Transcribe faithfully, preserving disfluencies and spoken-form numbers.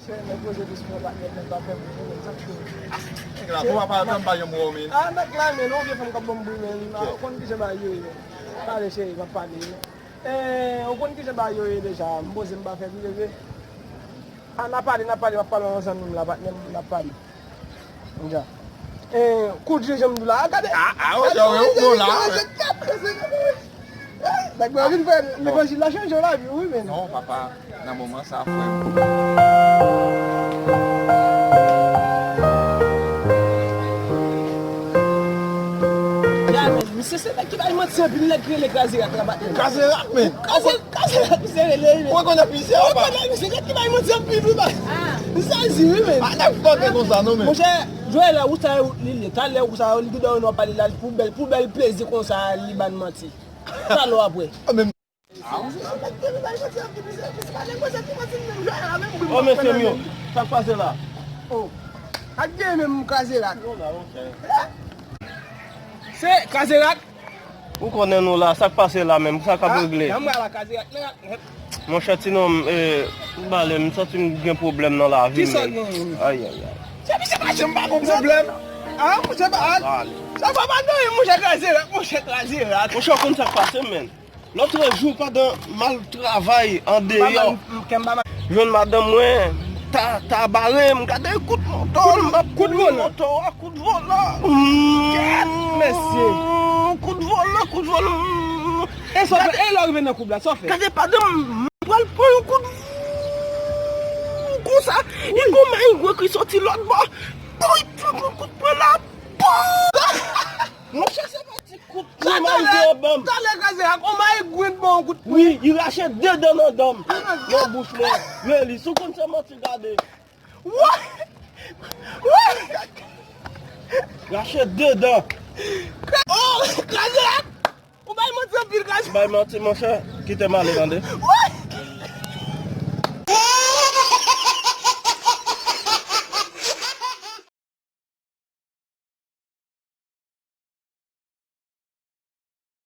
Nèg poze diskou, patnè, nèg pa fè bri, men sa k cho. Nèg la, pou papa, tann pa yon mo, men. Ah, nèg la, men, yon vye fanm k ap ban m bri, men. Ah, ou konn kijan bagay yo ye, men. Pale, cheri, m ap pale. Eh, ou konn kijan bagay yo ye deja. M poze, m pa fè bri, bebe. Ah, n a pale, n a pale, m ap pale ansanm nou la, patnè, n a pale. Dja. Eh, kout je, jan m di w la, gade. Ah, ah, ok, gade, wi, wi, bon, la, gade, wi. Gade, gade, gade. Nèg mwen vin fè levanjil la chanje w lavi w, wi, men. Non, papa, nan moman sa, frè m. Ya, men, misye se nèg ki bay manti anpil, nèg ki rele Kraze Rak la, patnè. Kraze Rak, men. Kraze, Kraze Rak, misye rele, men. Ou rekonèt misye, papa? Ou rekonèt misye, nèg ki bay manti anpil, wi, ba. M sezi, wi, men. Pa nèg fòte konsa, non, men. Monchè, Joel la, ou sa, li ye. Talè, ou sa, li tou dòmi, nou ap pale la, pou bèl, pou bèl plezi konsa, li ban manti. Talè apre. Ah, men. Oh, mesye m yo, sa k pase la? Oh, ak gen menm Kraze Rak. Se Kraze Rak. Ou konnen nou la, sa k pase la menm, sa k ap regle? Monchè, ti nonm, eh, bale, m santi m gen pwoblèm nan lavi m. Kisa gen? Ay, ay, ay. Se misye pa janm pa gon pwoblèm. Ah, monchè, pa, sa pa nan yon monchè Kraze Rak, monchè Kraze Rak. Monchè, ou konn sa k pase, men. Lòtrejou, pandan m al travay andeyò, jwenn madanm mwen ta, ta bare m, gade kout moto, m ap kouri moto a, kout volan. Kèt, mesye. Kout volan, kout volan. E sa w fè, e lè w rive nan koub la, sa w fè? Gade, pandan m pral pran yon kout, konsa, e gon mayigwe ki soti lòt bò. Boy, pran kout pran la. Monchè, se pa ti kout pwen mayigwe an ban m. Talè Kraze Rak, on mayigwe ban yon kout pwen. Wi, li rache de dan nan dan m. Nan bouch mwen. Reli, si w konn se manti, gade. Woy! Woy! Rache de dan. Oh, Kraze Rak! Ou bay manti anpil, Kraze. Bay manti, monchè. Kite m ale, tande. Woy!